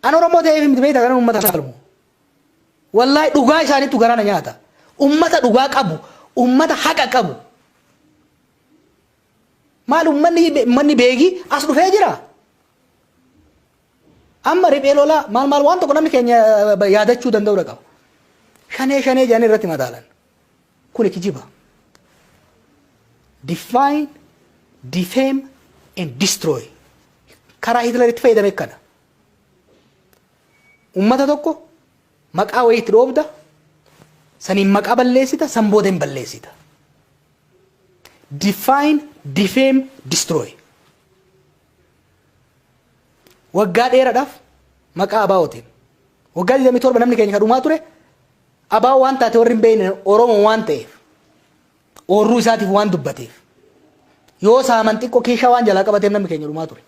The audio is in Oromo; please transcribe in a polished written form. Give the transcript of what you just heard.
An Oromoo ta'eef miti beektaa kanan uummata falmu. Wallaahi dhugaa isaaniitu garaa na nyaata. Uummata dhugaa qabu, uummata haqa qabu. Maal uummanni beegii as dhufee jira. Amma riphee lolaa maal maal waan tokko namni keenya yaadachuu danda'uu qaba. Shanee shanee jedhanii irratti madaalan. Kuni kijiba. Define, defame and destroy. Karaa Hitler itti fayyadame kana. Uummata tokko maqaa wayii itti dhoobda, saniin maqaa balleessita, san booda hin balleessita. Define, defame, destroy. Waggaa dheeraadhaaf maqaa ABO'tiin. Waggaa 27 namni keenya kadhumaa ture ABO waan taate warri hin beekne Oromoo waan ta'eef, oorruu isaatiif waan dubbateef, yoo saaman xiqqoo keeshaa waan jalaa qabateef namni keenya dhumaa ture.